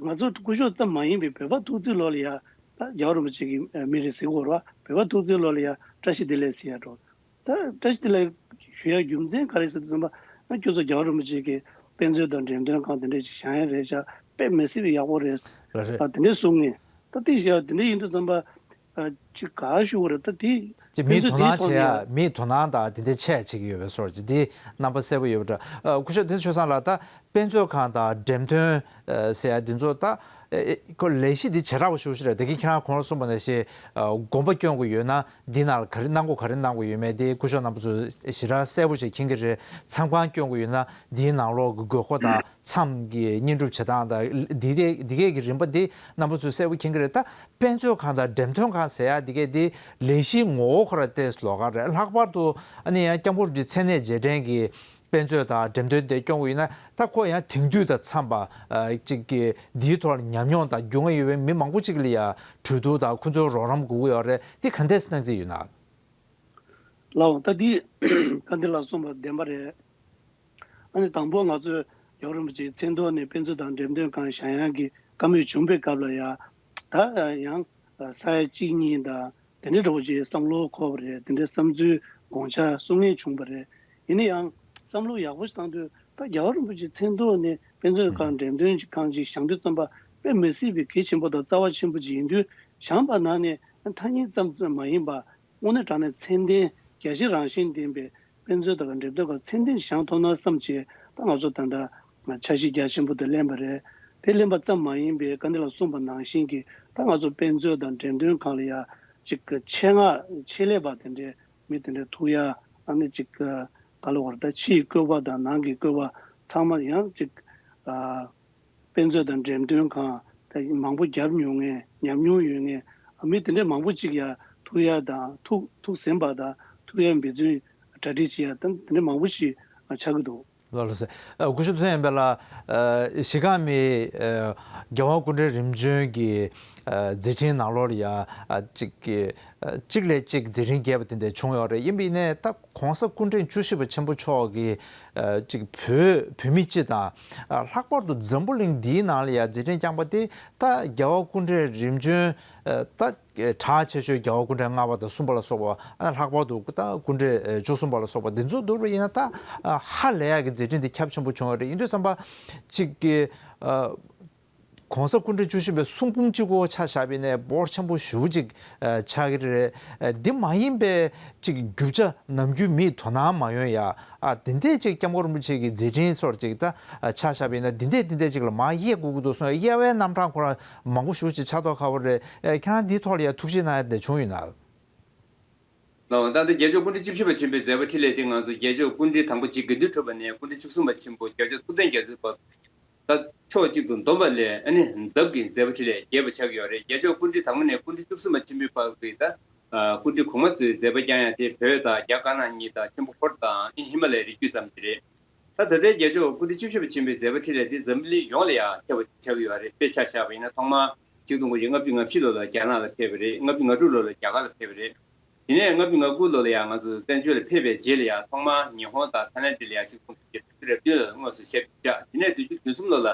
ང་ཚོ་སྐུ་ཞབས་ཙམ་མ་ཡིན་པའི་བོད་པ་ཐུག་ཚེ་ལོག་ལ་ཡ་ད་རྒྱལ་བ་རིན་པོ་ཆེ་གི་མི་རེད་ཟེར་དགོས་རེད་བ། བོད་པ་ཐུག་ཚེ་ལོག་ལ་ཡ་བཀྲ་ཤིས་བདེ་ལེགས་ཟེར་ཡ་འགྲོ། ད་བཀྲ་ཤིས་བདེ་ལེགས་ཞུ་ཡ་རྒྱུ་མཚན་ག་རེ་ཟེར་དུས་ཙམ་པ། ཁྱོད་ཚོ་རྒྱལ་བ་རིན་པོ་ཆེ་གི་དཔེ་མཛོད་དང་འགྲེམས་སྟོན་ཁང་དེ་འདྲ་ཞིག་བཞེངས་ཡ་རེད་ཤག་དཔེ་མི་སྲིད་པའི་ཡག་པོ་རེད། ལགས་རེད། ད་དེ་འདྲ་གསུང་ངེས། ད་དེ་བཞག་དེ་འདྲ་ཡིན་དུས་ཙམ་པ། ཨ་ཅིག་ག་ཞུ་གི་རེད། ད་དེ་ཅིག་མིས་དོ་སྣང་བྱེད་ཡ། མིས་དོ་སྣང་དང་དེ་འདྲ་ཆེ་བྱེད་ཀྱི་ཡོད་པའི་བཟོ་ཅིག་དེ་རྣམ་པ་གསལ་པོ་ཡོད་པ་འདྲ། ཨ་སྐུ་ཞབས་བསྟན་ཆོས་བཟང་ལགས། ད་དཔེ་མཛོད་ཁང་དང་འགྲེམས་སྟོན་ཨ་ཟེར་ཡ་འདི་ཚོ་ད་ཨེ་ཁོ་ལས་གཞི་འདི་བྱེ་བྲག་པ་ཞེ་པོ་ཞིག་རེད། དེ་གིན་ཁྱེད་རང་གོང་ལ་གསུངས་པ་ནང་བཞིན་ཨ་དགོངས་པ་སྐྱོན་དགོས་ཡོད་ན། འདི་ནང་ལ་ག་རེ་གནང་དགོས་ག་རེ་གནང་དགོས་ཡོད་མེད་དེ་སྐུ་ཞབས་རྣམ་པ་ཚོས་ཞེ་དྲག་གསལ་པོ་ཞིག་མཁྱེན་གྱི་རེད། མཚམས་ཁང་སྐྱོན་དགོས་ཡོད་ན་འདིའི་ནང་ལོགས་ཀྱི་དགོས་མཁོ་དང་། མཚམས་ཀྱི་བརྙན་སྒྲུབ་བྱེད་སྟངས་དང་འདི་དེ་འདི་གས་ཀྱི་རིམ་པ་འདི་རྣམ་པ་ཚོས་གསལ་པོ་མཁྱེན་གྱི་རེད། ད་དཔེ་མཛོད་ཁང་དང་འགྲེམས་སྟོན་ཁང་ཟེར་ཡ་འདི་གས་འདི་ལས་གཞིའི་ངོ་བོ་ཁོ་ར་ཏོག་ཙམ་ལོགས་ཀ་རེད། ལྷག་པར་དུ་ཨ་ནི་ཡང་སྐྱབས་མགོན་རིན་པོ་ཆེའི་མཚན་གནས་རྗེས་དྲན་གྱི་དཔེ་མཛོད་དང་འགྲེམས་སྟོན་དེ་སྐྱོང་གི་ཡོད་ན། ད་ཁོ་ཡང་དེང་དུས་དང་འཚམས་པ་ཨ་ཅིག་གི་འདིའི་ཐོག་ལ་ཉམས་མྱོང་དང་རྒྱུས་མངའ་ཡོད་པའི་མི་མང་པོ་ཅིག་ལ་ཡ་གྲོས་བསྡུར་དང་ཁོ་ཚོའི་རོགས་རམ་དགོས་ཀྱི་ཡོད་རེད། འདི་ག་འདྲས་གནང་རྩིས་ཡོད་ན། ལགས་འོང་། ད་འདི་བཀའ་འདི་ལ་གསུངས་པ་བདེན་པ་རེད། ཨ་ནི་དང་པོ་ང་ཚོས་རྒྱལ་བ་རིན་པོ་ཆེའི་མཚན་ཐོག་ནས་དཔེ་མཛོད་དང་འགྲེམས་སྟོན་ཁང་བཞེངས་ཡག་གི་བཀའ་མོལ་བྱུང་པའི་སྐབས་ལ་ཡ། ད་ཡང་ས་ཡ་གཅིག་གཉིས་དང་དེ་འདྲའི་འདྲ་བོ་ཅིག་བསམ་བློ་འཁོར་བ་རེད། དེ་འདྲའི་བསམ་ཚུལ་དགོངས་འཆར་གསུང་མཁན་བྱུང་བ་རེད། ཡིན་ན་ཡང་བསམ་བློ་ཡག་པོ་ཞིག་བཏང་དུས། ད་རྒྱལ་བ་རིན་པོ་ཆེའི་མཚན་ཐོག་ནས་དཔེ་མཛོད་ཁང་འགྲེམས་སྟོན་ཁང་ཅིག་བཞེངས་དུས་ཙམ་པ། དཔེ་མི་སྲིད་པའི་གལ་ཆེན་པོ་དང་རྩ་བ་ཆེན་པོ་ཅིག་ཡིན་དུས། བཞེངས་པ་ནང་ནས་ཐ་སྙད་ཙམ་ཙམ་མ་ཡིན་པ། དངོས་གནས་དྲང་གནས་ཚད་ལྡན་རྒྱལ་སྤྱིའི་རང་བཞིན་ལྡན་པའི་དཔེ་མཛོད་དང་འགྲེམས་སྟོན་ཁང་ཚད་ལྡན་ཞིག་བཞེངས་ཐུབ་ན་བསམ་བྱས། ད་ང་ཚོ་ད་ལྟ་འཆར་གཞི་རྒྱ་ཆེན་པོ་དེ་ལེན་པ་རེད། དེ་ལེན་པ་ཙམ་མ་ཡིན་པའི་བཀའ་འདི་ལ་གསུངས་པ་ནང་བཞིན་གྱི། ད་ང་ཚོ་དཔེ་མཛོད་དང་འགྲེམས་སྟོན་ཁང་ལ་ཡ་ཅིག་གི་ཆེད་མངགས་ཆེད་ལས་པ་དེ་འདྲའི་མི་དེ་འདྲའི་ཐུག་ཡ། ཨ་ནི་ཅིག་ག་ལ་བར་ད་ཕྱིའི་བཀོད་པ་དང་ནང་གི་བཀོད་པ་ཚང་མ་ཡང་ཅིག་ཨ། དཔེ་མཛོད་དང་འགྲེམས་སྟོན་ཁང་ད་མང་པོ་བརྒྱབ་མྱོང་མཁན། ཉམས་མྱོང་ཡོད་མཁན་མི་དེ་འདྲའི་མང་པོ་ཅིག་ཡ་ཐུག་ཡ་དང་། ཐུག་ཐུག་ཟིན་པ་དང་ཐུག་ཡ་འབད་བརྩོན་གྲ་སྒྲིག་བྱེད་ཡ་དང་། དེ་འདྲའི་མང་པོ་ཞིག་ཆགས་ཀྱི་འདུག་ལགས་ལགས་སེ། ཨ་སྐུ་ཞབས་ཐུབ་བསྟན་དབྱངས་པད་ལགས། ཨ་གཞི་རྐང་མི་ཨ་རྒྱལ་དབང་སྐུ་ཕྲེང་རིམ་བྱོན་གྱི་ཨ་མཛད་འཕྲིན་ནང་ལོགས་ལ་ཡ་ཨ་ཅིག་གི་ཨ་གཅིག་ལས་གཅིག་མཛད་འཕྲིན་རྒྱས་པ་དེ་འདྲ་བྱུང་ཡོད་རེད། ཡིན་པ་ཡིན་ནའི་ད་༸གོང་ས་སྐུ་ཕྲེང་བཅུ་བཞི་པ་ཆེན་པོ་མཆོག་གི་ ཨ་ཅིག་བོད་བོད་མི་སྤྱི་དང་། ཨ་ལྷག་པར་དུ་འཛམ་བུ་གླིང་འདིའི་ནང་ལ་ཡང་མཛད་འཕྲིན་བསྐྱངས་པ་དེ་ད་རྒྱལ་བ་སྐུ་ཕྲེང་རིམ་བྱོན། ཨ་ད་གྲགས་ཆེ་ཤོས་རྒྱལ་བ་སྐུ་ཕྲེང་ལྔ་པ་དང་གསུམ་པ་ལ་སོགས་པ། ཨ་ལྷག་པར་དུ་ད་སྐུ་ཕྲེང་བཅུ་གསུམ་པ་ལ་སོགས་པ་འདི་ཚོ་བསྡུར་བ་ཡིན་ན། ད་ཨ་ཧ་ལས་ཡག་གི་མཛད་འཕྲིན་དེ་ཁྱབ་ཆེན་པོ་བྱུང་བ་རེད། ཡིན་དུས་ཙམ་པ་ཅིག་གི་ཨ་༸གོང་ས་སྐུ་ཕྲེང་བཅུ་བཞི་པའི་གསུང་འབུམ་གཅིག་པོ་ཆ་བཞག་པ་ཡིན་ན་འབོར་ཆེན་པོ་ཞེ་པོ་ཅིག་ཨ་ཆགས་ཀྱི་རེད། ཨ་འདི་མ་ཡིན་པའི་ཅིག་རྒྱུ་ཆ་ནམ་རྒྱུན་མིས་དོ་སྣང་མ་ཡོང་ཡ། ཨ་དེ་འདྲས་ཅིག་སྐྱབས་མགོན་རིན་པོ་ཆེ་གི་མཛད་འཕྲིན་སོགས་ཅིག་ད་ཨ་ཆ་བཞག་པ་ཡིན་ན། འདི་འདྲས་འདི་འདྲས་ཅིག་ལ་མར་དབྱེ་དགོས་ཀྱི་འདུག་གསུངས། དབྱེ་བའི་རྣམ་གྲངས་ཁོ་རང་མང་པོ་ཞེ་པོ་ཅིག་ཆགས་མདོག་ཁ་པོ་རེད། ཨ་ཁྱེད་རང་འདིའི་ཐོག་ལ་ཡ་ཐུགས་དཔྱད་གནང་ཡ་དེ་བྱུང་ཡོད་ན། ལགས་འོང་། ད་ལྟ་རྒྱལ་མཆོག་སྐུ་ཕྲེང་བཅུ་བཞི་པ་ཆེན་པོའི་མཛད་པ་འཕྲིན་ལས་དེ་ང་ཚོ་རྒྱལ་མཆོག་སྐུ་ཕྲེང་དང་པོ་རྗེ་དགེ་འདུན་གྲུབ་པ་ནས་སྐུ་ཕྲེང་བཅུ་གསུམ་པ་ཆེན་པོ་རྒྱལ་མཆོག་ཐུབ་བསྟན་རྒྱ་མཚོའི་བར་དུ། ད་ཕྱོགས་གཅིག་ཏུ་འདོམས་པ་ལས་ཨ་ནི་འདབས་ཀྱི་མཛད་པ་འཕྲིན་ལས་རྒྱས་པ་ཆགས་ཀྱི་ཡོད་རེད། རྒྱལ་མཆོག་སྐུ་ཕྲེང་དང་པོ་ནས་སྐུ་ཕྲེང་བཅུ་གསུམ་པ་ཆེན་པོའི་བར་གྱི་ད་ཨ་སྐུ་ཕྲེང་གོང་མ་ཚོའི་མཛད་པ་བསྐྱངས་ཡ་དེ་བོད་དང་རྒྱ་དཀར་ནག་གཉིས་དང་ཆེན་པོ་ཧོར་དང་ཨ་ནི་ཧི་མ་ལ་ཡའི་རི་རྒྱུད་ཙམ་དེ་རེད། ད་ད་ལྟའི་རྒྱལ་མཆོག་སྐུ་ཕྲེང་བཅུ་བཞི་པ་ཆེན་པོའི་མཛད་པ་འཕྲིན་ལས་འདི་འཛམ་གླིང་ཡོངས་ལ་ཡང་ཁྱབ་པ་ཆགས་ཀྱི་ཡོད་རེད། དཔེ་ཆ་བཞག་པ་ཡིན་ན་ཐོག་མར་ཆིག་སྟོང་དགུ་བརྒྱ་ལྔ་བཅུ་ང་བཞི་ལོ་ལ་རྒྱ་ནག་ལ་ཕེབས་པ་རེད། ལྔ་བཅུ་ང་དྲུག་ལོ་ལ་རྒྱ་གར་ལ་ཕེབས་པ་རེད། དེ་ནས་ལྔ་བཅུ་ང་དགུ་ལོ་ལ་ཡང་ང་ཚོ་བཙན་བྱོལ་ལ་ཕེབས་པའི་རྗེས་ལ་ཡང་ཐོག་མར་ཉི་ཧོང་དང་ཐའི་ལེན་ཌི་ལ་ཡང་ཆིག་སྟོང་དགུ་བརྒྱ་དྲུག་ཅུ་རེ་བདུན་ལ་དངོས་སུ་ཞབས་ཕྱི་བཅགས། དེ་ནས་བདུན་ཅུ་དོན་གསུམ་ལོ་ལ་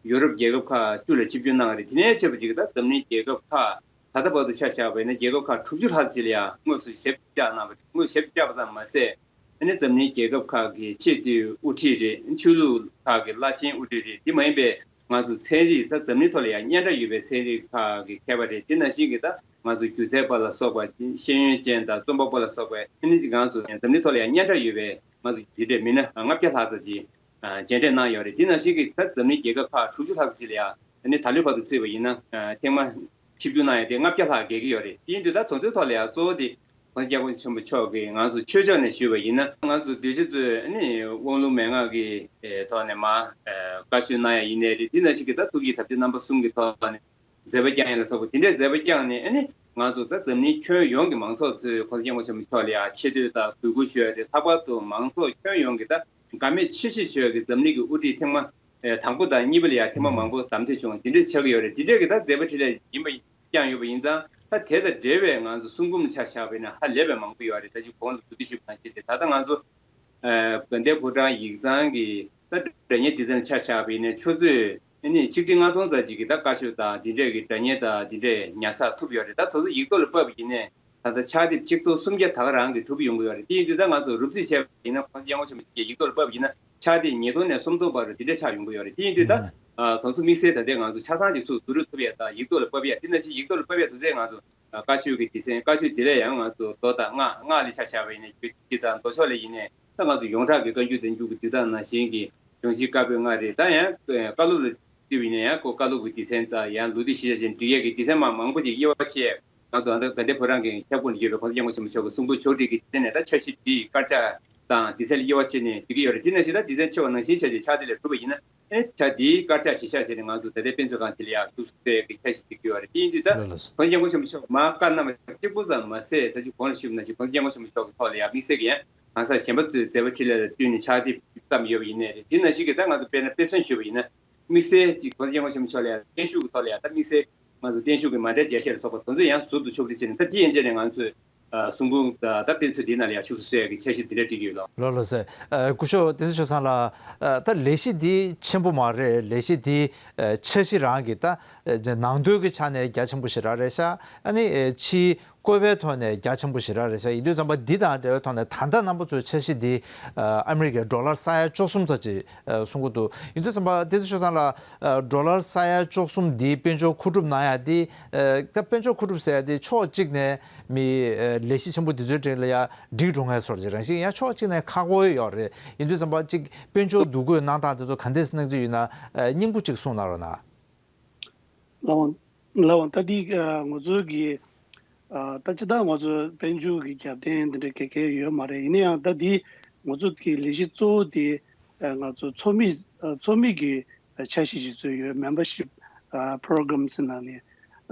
ཡུ་རོབ་རྒྱལ་ཁབ་ཁག་བཅུ་ལ་ཆིབས་བསྒྱུར་གནང་བ་རེད། དེ་ནས་བྱས་པ་ཅིག་ད་འཛམ་གླིང་རྒྱལ་ཁབ་ཁག་ད་ལྟ་བར་དུ་ཆ་བཞག་པ་ཡིན་ན་རྒྱལ་ཁབ་ཁག་དྲུག་ཅུ་ལྷག་ཅིག་ལ་ཡང་དངོས་སུ་ཞབས་ཕྱི་བཅགས་གནང་བ་རེད། དངོས་སུ་ཞབས་ཕྱི་བཅགས་པ་ཙམ་མ་ཟད། ཨ་ནི་འཛམ་གླིང་རྒྱལ་ཁབ་ཁག་གི་ཆེས་མཐོའི་དབུ་ཁྲིད་རེད། ཆོས་ལུགས་ཁག་གི་བླ་ཆེན་དབུ་ཁྲིད་རེད། དེ་མ་ཡིན་པའི་ང་ཚོ་ཚན་རིག་ད་འཛམ་གླིང་ཐོག་ལ་ཡང་སྙན་གྲགས་ཡོད་པའི་ཚན་རིག་ཁག་གི་མཁས་པ་རེད། དེ་ནང་བཞིན་གྱི་ད་ང་ཚོ་སྒྱུ་རྩལ་པ་ལ་སོགས་པ། ཤེས་ཡོན་ཅན་དང་རྩོམ་པ་པོ་ལ་སོགས་པའི་ཨ་ནི་ང་ཚོ་འཛམ་གླིང་ཐོག་ལ་ཡང་སྙན་གྲགས་ཡོད་པའི་ང་ཚོ་དེ་འདྲའི་མི་སྣ་ལྔ་བརྒྱ་ལྷག་ཙམ་ཅིག་མཇལ་འཕྲད་གནང་ཡོད་རེད། དེ་ནང་བཞིན་གྱི་ད་འཛམ་གླིང་རྒྱལ་ཁབ་ཁག་དྲུག་ཅུ་ལྷག་ཙམ་ཅིག་ལ་ཡང་ཨ་ནི་ད་ལོའི་བར་དུ་བརྩིས་པ་ཡིན་ན་ཐེངས་མ་ཆིབས་བསྒྱུར་གནང་ཡ་དེ་ལྔ་བརྒྱ་ལྷག་བརྒལ་གྱི་ཡོད་རེད། དེ་ཡིན་དུས་ད་དེ་ཚོའི་ཐོག་ལ་ཡང་གཙོ་བོ་དེ་༸གོང་ས་༸སྐྱབས་མགོན་ཆེན་པོ་མཆོག་གིས་ང་ཚོ་ཆོས་ཕྱོགས་ནས་ཞུས་པ་ཡིན་ན། ང་ཚོ་སྡོད་གཞི་ཚོས་ཨ་ནི་དབང་ལུང་མན་ངག་གི་ཐོག་ནས་མར་བཀའ་ཆོས་གནང་ཡ་ཡིན་ནའི་རེད། དེ་ནང་བཞིན་གྱི་ད་ཐུགས་ཀྱི་དམ་ཚིག་རྣམ་པ་གསུམ་གྱི་ཐོག་ནས་མཛད་པ་བསྐྱངས་ཡ་ལ་སོགས་པ་དེ་འདྲའི་མཛད་པ་བསྐྱངས་ནས། ཨ་ནི་ང་ཚོ་ད་འཛམ་གླིང་ཁྱོན་ཡོངས་ཀྱི་མང་ཚོགས་ཚོས་༸གོང་ས་༸སྐྱབས་མགོན་ཆེན་པོ་མཆོག་ལ་ཡ་ཆེ་བསྟོད་དང་གུས་བཀུར་ཞུ་ཡ་དེ། ལྷག་པར་དུ་མང་ཚོགས་ཁྱོན་ཡོངས་ཀྱི་ད་དགའ་མོས་ཆེ་བཞེས་ཞུ་ཡ་གི་འཛམ་གླིང་གི་དབུ་ཁྲིད་ཐེངས་མ་ཨེ་དང་པོ་དང་གཉིས་པ་ལ་ཡང་ཐེངས་མ་མང་པོ་གདམ་འཐེན་བྱུང་བ་དེ་འདྲ་ཆགས་ཀྱི་ཡོད་རེད། དེ་འདྲ་གི་ད་མཛད་པ་འཕྲིན་ལས་ཡིན་པ་བསྐྱངས་ཡོད་པ་ཡིན་ཙང་། ད་དེ་དང་འབྲེལ་བའི་ང་ཚོ་གསུང་འབུམ་ཆ་བཞག་པ་ཡིན་ན་ཧ་ལས་པའི་མང་པོ་ཡོད་རེད། ད་ཅིག་གོང་དུ་བསྡུས་ཏེ་ཞུས་པ་ནང་བཞིན་དེ། ད་ལྟ་ང་ཚོ་ཨ་དགའ་ལྡན་ཕོ་བྲང་ཡིག་ཚང་གི་ད་སྒྲ་སྙན་སྡེ་ཚན་ཆ་བཞག་པ་ཡིན་ན་ཆུ་ཚོད་ཨ་ནི་ཆིག་ཁྲི་ལྔ་སྟོང་ཙམ་ཅིག་གི་ད་བཀའ་ཤོག་དང་དེ་འདྲས་ཀྱི་སྒྲ་སྙན་དང་དེ་འདྲས་ཉར་ཚགས་ཐུབ་ཡོད་རེད། ད་དེ་ཚོ་ཡིག་ཐོག་ལ་ཕབ་པ་ཡིན་ནའི། ད་ལྟ་ཕྱག་དེབ་ཆིག་སྟོང་སུམ་བརྒྱ་ད་ག་རང་གིས་གྲུབ་ཡོང་གི་ཡོད་རེད། དེ་ཡིན་དུས་ད་ང་ཚོ་རུབ་རྩིས་བྱས་པ་ཡིན་ན།༸གོང་ས་༸སྐྱབས་མགོན་ཆེན་པོ་མཆོག་གི་ཡིག་ཐོག་ལ་ཕབ་པ་ཡིན་ན་ཕྱག་དེབ་ཉིས་སྟོང་ནས་སུམ་སྟོང་བར་དུ་དེ་འདྲ་ཆགས་ཡོང་གི་ཡོད་རེད། དེ་ཡིན་དུས་ད་ཨ་དེ་ཚོ་དམིགས་བསལ་ད་ལྟའི་ང་ཚོ་ཆ་ཚང་གཅིག་ཚུར་བསྡུ་རུབ་ཐུབ་ཡ་དང་ཡིག་ཐོག་ལ་ཕབ་ཡ། དེ་ནང་བཞིན་ཡིག་ཐོག་ལ་ཕབ་ཡ་དེ་ཚོ་ང་ཚོ་ཨ་བཀའ་ཆོས་ཀྱི་སྡེ་ཚན། བཀའ་ཆོས་དེ་ལས་ཡང་ང་ཚོ་མདོ་དང་སྔགས། སྔགས་ལ་ཆ་བཞག་པ་ཡིན་ན་རྒྱུད་སྡེ་དང་མདོ་ཕྱོགས་ལ་ཡིན་ནའི་ད་ང་ཚོ་ཡོངས་གྲགས་ཀྱི་བཀའ་འགྱུར་བསྟན་འགྱུར་གྱི་བསྡུས་དག་ནང་བཞིན་གྱི་འབྱུང་བཞིའི་བཀའ་པོད་ལྔ་རེད། ད་ཡང་བཀའ་སློབ་ལ་བརྩིས་པ་ཡིན་ན་ཡང་ཁོ་བཀའ་སློབ་ཀྱི་སྡེ་ཚན་དང་། ཡང་ལོ་རྒྱུས་གཞིར་བཞག་བྱས་ནས་འབྲི་ཡས་ཀྱི་སྡེ་ཚན་མང་མང་པོ་ཅིག་དབྱེ་བ་ཕྱེ། ང་ཚོ་ཨ་ད་དགའ་ལྡན་ཕོ་བྲང་གི་ཁྱབ་ཁོངས་ནས་ཡོད་པའི་༸གོང་ས་༸སྐྱབས་མགོན་ཆེན་པོ་མཆོག་གི་གསུང་འབུམ་ཕྱོགས་སྒྲིག་གི་སྡེ་ཚན་ནས་ད་འཆར་གཞི་བྲིས། དཀར་ཆག་དང་སྡེ་ཚན་ལ་དབྱེ་བ་ཕྱེ་ནས་འབྲི་གི་ཡོད་རེད། དེ་ནང་བཞིན་ད་སྡེ་ཚན་ཆེ་བ་ནང་བཞིན་བྱས་ཏེ་ཕྱག་དེབ་ལ་གྲུབ་པ་ཡིན་ན། ཨེ་ཕྱག་དེབ་དཀར་ཆག་གཞིར་བཞག་བྱས་ནས་ང་ཚོ་ད་ལྟའི་དཔེ་མཛོད་ཁང་དེ་ལ་ཡང་བཞུགས་སུ་གསོལ་ཡས་ཀྱི་འཆར་གཞི་བསྒྲིགས་ཡོད་རེད། དེ་ཡིན་དུས་ད་ལགས་ལགས་སོ།༸གོང་ས་༸སྐྱབས་མགོན་ཆེན་པོ་མཆོག་མར་བཀའ་གནང་བ་གཅིག་པུ་ཙམ་མ་ཟད། ད་ཅིག་གོང་ལ་ཞུས་པ་ནང་བཞིན་༸གོང་ས་༸སྐྱབས་མགོན་ཆེན་པོ་མཆོག་གི་ཐོག་ལ་ཡང་དམིགས་བསལ་གྱི་ཡང་གང་ཟག་གཞན་པ་ཚོའི་མཛད་པ་འཕྲིན་ལས་ལ་བསྟུན་ནས་ཕྱག་དེབ་བརྩམས་ཡོད་པ་ཡིན་ནའི་རེད། དེ་ནང་བཞིན་གྱི་ད་ང་ཚོ་དཔེར་ན་དཔེ་མཚོན་ཞུས་པ་ཡིན་ན། དམིགས་བསལ་ཅིག་༸གོང་ས་༸སྐྱབས་མགོན་ཆེན་པོ་མཆོག་ལ་ཡང་བརྟན་བཞུགས་ཀྱི་ཐོག་ལ་ཡང་ད་དམིགས་བསལ་ང་ཚོ་བརྟན་བཞུགས་ཀྱི་མཎྜལ་མཇལ་བཤད་ལ་སོགས་པ་དེ་ཚོ་ཡང་ཟུར་དུ་ཕྱོགས་སྒྲིག་བྱས་ནས། ད་དེ་ཡན་ཆད་ནས་ང་ཚོས་ཨ་གསུང་འབུམ་དང་ད་དཔེ་མཛོད་འདིའི་ནང་ལ་ཡང་བཞུགས་སུ་གསོལ་ཡག་གི་འཆར་གཞི་དེ་འདྲ་བསྒྲིགས་ཡོད་ལགས། ལགས་ལགས་སེ། ཨ་སྐུ་ཞབས་བསྟན་འཛིན་ཆོས་བཟང་ལགས། ཨ་ད་ལས་གཞི་འདི་ཆེན་པོ་མ་རེད། ལས་གཞི་འདི་ཨ་འཆར་གཞི་རང་གི་ད་ཨ་ནང་དོན་གྱི་ཆ་ནས་རྒྱ་ཆེན་པོ་ཞེ་དྲག་རེད་ཤག་ཨ་ནི་ཨ་ཕྱིའི་བཀོད་པའི་ཐོག་ནས་རྒྱ་ཆེན་པོ་ཞེ་དྲག་རེད་ཤག་ཡིན་དུས་ཙམ་པ་འདི་དང་འབྲེལ་བའི་ཐོག་ནས་ད་ལྟ་རྣམ་པ་ཚོའི་འཆར་གཞི་འདི་ཨ་ཨ་མི་རི་ཀའི་ཌོ་ལར་ས་ཡ་བཅུ་གསུམ་ཙམ་ཅིག་ཨ་གསུང་གི་འདུག་ཡིན་དུས་ཙམ་པ་བསྟན་འཛིན་ཆོས་བཟང་ལགས། ཨ་ཌོ་ལར་ས་ཡ་བཅུ་གསུམ་འདིའི་དཔལ་འབྱོར་མཁོ་སྒྲུབ་གནང་ཡ་འདི། ཨ་ད་དཔལ་འབྱོར་མཁོ་སྒྲུབ་ཟེར་ཡ་འདི་ཕྱོགས་གཅིག་ནས་མི་ཨ་ལས་གཞི་ཆེན་པོ་འདི་ཚོའི་གྲས་ལ་ཡ་འགྲིག་འགྲོ་མཁན་བཟོ་འདྲ་ཅིག་རང་བཞིན། ཡང་ཕྱོགས་གཅིག་ནས་ཁག་པོ་ཡོད་རེད། ཡིན་དུས་ཙམ་པ་ཅིག་དཔལ་འབྱོར་འདུ་འགོད་གནང་སྟངས་འདི་ཚོ་ག་འདྲས་གནང་རྩིས་ཡོད་ན། ཨ་སྙིང་པོ་ཅིག་གསུང་གནང་རོགས་གནང་། ལགས་འོང་། ལགས་འོང་། ད་འདི་ཨ་ང་ཚོའི་གི་ཨ་ད་སྤྱིར་བཏང་ང་ཚོ་དཔལ་འབྱོར་གྱི་རྒྱབ་རྟེན་འདི་འདྲ་ག་གེ་ཡོད་མ་རེད། ཡིན་ན་ཡང་ད་འདི་ང་ཚོ་གི་ལས་གཞི་གཙོ་བོ་དེ་ཨ་ང་ཚོ་ཚོགས་མི་ཨ་ཚོགས་མི་གི་འཆར་གཞི་ཞིག་བཟོས་ཡོད། མེམ་བར་ཤིབ་ཨ་པོ་རོ་གྷ་རམ་ཟེར་ནང་ནས།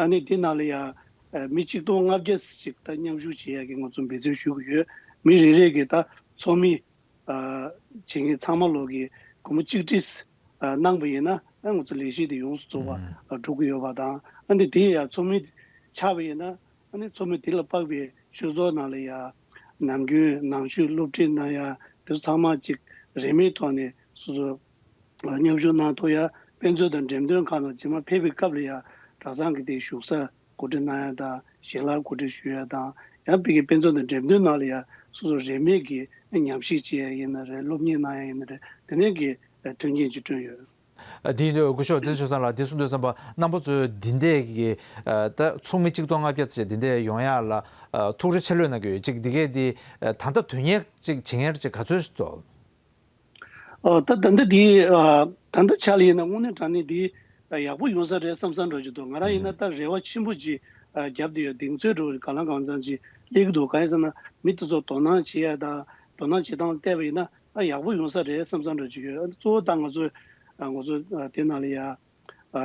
ཨ་ནི་འདི་ནང་ལ་ཡང་ཨ་མི་ཆིག་སྟོང་ལྔ་བརྒྱ་ཞིག་ད་མཉམ་ཞུགས་བྱེད་ཡག་གི་ང་ཚོ་འབད་བརྩོན་ཞུ་གི་ཡོད། མི་རེ་རེ་གི་ད་ཚོགས་མི་ཨ་བྱེད་མཁན་ཚང་མ་ལོག་གིས་སྒོར་མོ་གཅིག་ཁྲི་ཨ་གནང་པ་ཡིན་ན། ཨ་ང་ཚོ་ལས་གཞི་དེ་ཡོངས་སུ་རྫོགས་པ་ཨ་འགྲོ་གི་ཡོད་པ་དང་། ཨ་ནི་དེ་ཡང་ཚོགས་མི་ཆགས་པ་ཡིན་ན། ཨ་ནི་ཚོགས་མི་དེ་ལ་དཔག་པའི་ཆོས་ཚོགས་ནང་ལ་ཡང་ནམ་རྒྱུན་ནང་ཆོས་སློབ་ཁྲིད་གནང་ཡ་དེ་ཚོ་ཚང་མ་གཅིག་ རིན་མེད་ཐོག་ནས་སོ་སོ་མཉམ་ཞུགས་གནང་ཐུབ་ཡ། དཔེ་མཛོད་དང་འགྲེམས་སྟོན་ཁང་ལ་རྗེས་མ་ཕེབས་པའི་སྐབས་ལ་ཡ་གྲྭ་ཚང་གི་དེ་བཞུགས་ས་གོ་སྒྲིག་གནང་ཡ་དང་། ཞལ་ལག་གོ་སྒྲིག་ཞུ་ཡ་དང་། ཡང་ཕ་གི་དཔེ་མཛོད་དང་འགྲེམས་སྟོན་ནང་ལ་ཡ་སོ་སོ་རིན་མེད་ཀྱི་ཉམས་ཞིབ་བྱེད་ཡ་ཡིན་ན་རེད། སློབ་གཉེར་གནང་ཡ་ཡིན་ན་རེད། དེ་ནས་ཀྱི་མཐུན་རྐྱེན་ཅིག་བསྐྲུན་ཡོད། ཨ། དེ་ཡིན་དུས་སྐུ་ཞབས་བསྟན་འཛིན་ཆོས་བཟང་ལགས། དེ་གསུང་དུས་ཙམ་པ་རྣམ་པ་ཚོས་འདི་འདྲས་ཀྱི་ཨ་ད་ཚོགས་མི་གཅིག་སྟོང་ལྔ་བརྒྱ་ཙམ་འདི་འདྲས་ཡོང་ཡ་ལ་ཨ་ཐུགས་རེ་ཆེ་ལོས་གནང་གི་ཡོད། གཅིག་འདི་གས་འདི་ཨ་ད་ལྟ་དོན་གཉེར་གཅིག་བྱེད་མཁན་གཅིག་ག་ཚོད་ཞིག་འདུག་ཨ། ད་ད་ལྟ་འདི་ཨ་ད་ལྟ་ཆ་ལ་ཡིན་ན་དངོས་གནས་དྲང་གནས་འདི་ཨ་ཡག་པོ་ཡོང་ས་རེད་བསམ་བསམ་འདྲ་ཅིག་འདུག་ང་རང་ཡིན་ན་ད་རེ་བ་ཆེན་པོ་ཅིག་ཨ་བརྒྱབ་བསྡད་ཡོད། གདེང་ཚོད་འདྲ་ག་ལ་གང་འཚམ་ཅིག་སླེབས་ཀྱི་འདུག་གང་ཡིན་ཟེར་ན་མི་དེ་ཚོ་དོ་སྣང་བྱེད་ཡ་དང་དོ་སྣང་བྱེད་སྟངས་བལྟས་པ་ཡིན་ན་ཨ་ཡག་པོ་ཡོང་ས་རེད་བསམ་བསམ་འདྲ་ཅིག་ཡོད། གཙོ་བོ་ད་ང་ཚོ་ཨ་ང་ཚོ་ཨ་དེ་ནང་ལ་ཡ་ཨ་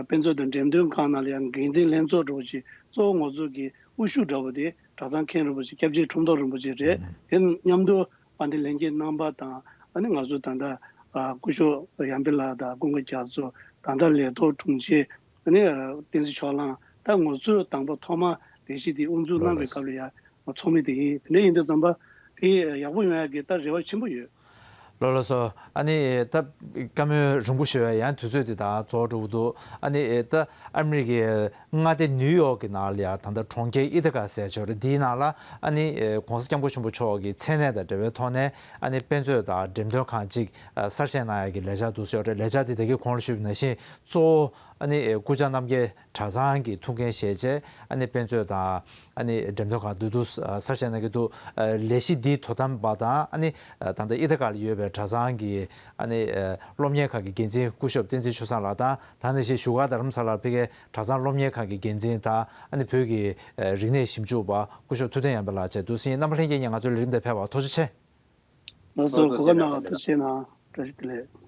དཔེ་མཛོད་དང་འགྲེམས་སྟོན་ཁང་ནང་ལ་ཡང་འགན་འཛིན་ལྷན་ཚོགས་འདྲ་བོ་ཅིག་གཙོ་བོ་ང་ཚོ་གི་དབུ་བཞུགས་འདྲ་བོ་དེ་གྲྭ་ཚང་མཁན་རིན་པོ་ཆེ་སྐྱབས་རྗེ་ཁྲོམ་ཐོག་རིན་པོ་ཆེ་རེད། དེ་མཉམ་དུ་དཔལ་ལྡན་ལྷན་རྒྱས་རྣམ་པ་དང་ཨ་ནི་ང་ཚོ་ད་ལྟ་ཨ་སྐུ་ཞབས་ཡར་འཕེལ་ལགས་དང་ཀུན་དགའ་རྒྱ་མཚོ། ད་ལྟ་ལས་ཐོག་དྲུང་ཆེ་ཨ་ནི་ཨ་བསྟན་འཛིན་ཕྱོགས་གླང་། ད་ང་ཚོས་དང་པོ་ཐོག་མ་ལས་གཞི་དེ་དབུ་འཛུགས་གནང་བའི་སྐབས་ལ་ཡ་ཚོགས་མི་དེ་ཡིན། དེ་འདྲ་ཡིན་དུས་ཙམ་པ་དེ་ཡག་པོ་ཡོང་ཡ་གི་ད་རེ་བ་ཆེན་པོ་ཡོད། ལགས་ལགས་སོ། ཨ་ནི་ད་བཀའ་མོལ་རིང་པོ་ཞུ་བའི་ཡང་དུས་ཚོད་འདི་ད་རྫོགས་འགྲོ་གི་འདུག་ཨ་ནི་ད་ཨ་མི་རི་ཀའི་མངའ་སྡེ་ནིའུ་ཡོག་གི་ནང་ལ་ཡང་ད་ལྟ་གྲོང་ཁྱེར་ཨི་ཐི་ག་ཟེར་ཆོག་རེད། འདིའི་ནང་ལ་ཨ་ནི་༸གོང་ས་༸སྐྱབས་མགོན་ཆེན་པོ་མཆོག་གི་མཚན་གནས་དང་འབྲེལ་བའི་ཐོག་ནས་ཨ་ནི་དཔེ་མཛོད་དང་འགྲེམས་སྟོན་ཁང་ཅིག་གསར་བཞེངས་གནང་ཡག་གི་ལས་འཆར་འདུག་ཟེར་ཡོད་རེད། ལས་འཆར་འདི་ད་གིན་གོང་ལ་ཞུས་པ་ནང་བཞིན་གཙོ་བོ་ཨ་ནི་སྐུ་བཅར་རྣམ་རྒྱལ་གྲྭ་ཚང་གི་ཐུགས་འགན་བཞེས་བྱས་ཨ་ནི་དཔེ་མཛོད་དང་ཨ་ནི་འགྲེམས་སྟོན་ཁང་འདི་འདུག་གསར་བཞེངས་གནང་གི་འདུག་ལས་གཞི་འདིའི་དོ་དམ་པ་དང་ཨ་ནི་ད་ལྟ་ཨི་ཐི་ག་ལ་ཡོད་པའི་གྲྭ་ཚང་གི་ཨ་ནི་སློབ་གཉེར་ཁང་གི་འགན་འཛིན་སྐུ་ཞབས་བསྟན་འཛིན་ཆོས་བཟང་ལགས་དང་། ད་ནང་བཞིན་བཞུགས་སྒར་རྡ་རམ་ས་ལར་ཕ་གིའི་གྲྭ་ཚང་སློབ་གཉེར་ཁང་གི་འགན་འཛིན་དང་ཨ་ནི་བོད་ཀྱི་རིག་གནས་ཞིབ་འཇུག་པ་སྐུ་ཞབས་ཐུབ་བསྟན་ཡར་འཕེལ་ལགས་བཅས་འདུག་སེ་ཡིན། རྣམ་པ་ལྷན་རྒྱས་ཀྱིས་ང་ཚོའི་ལས་རིམ་དེ་ཕེབས་པར་ཐུགས་རྗེ་ཆེ། ལགས་སོ། གོ་སྐབས་གནང་བར་ཐུགས་རྗེ་ཆེ་གནང་། བཀྲ་ཤིས་བདེ་ལེགས།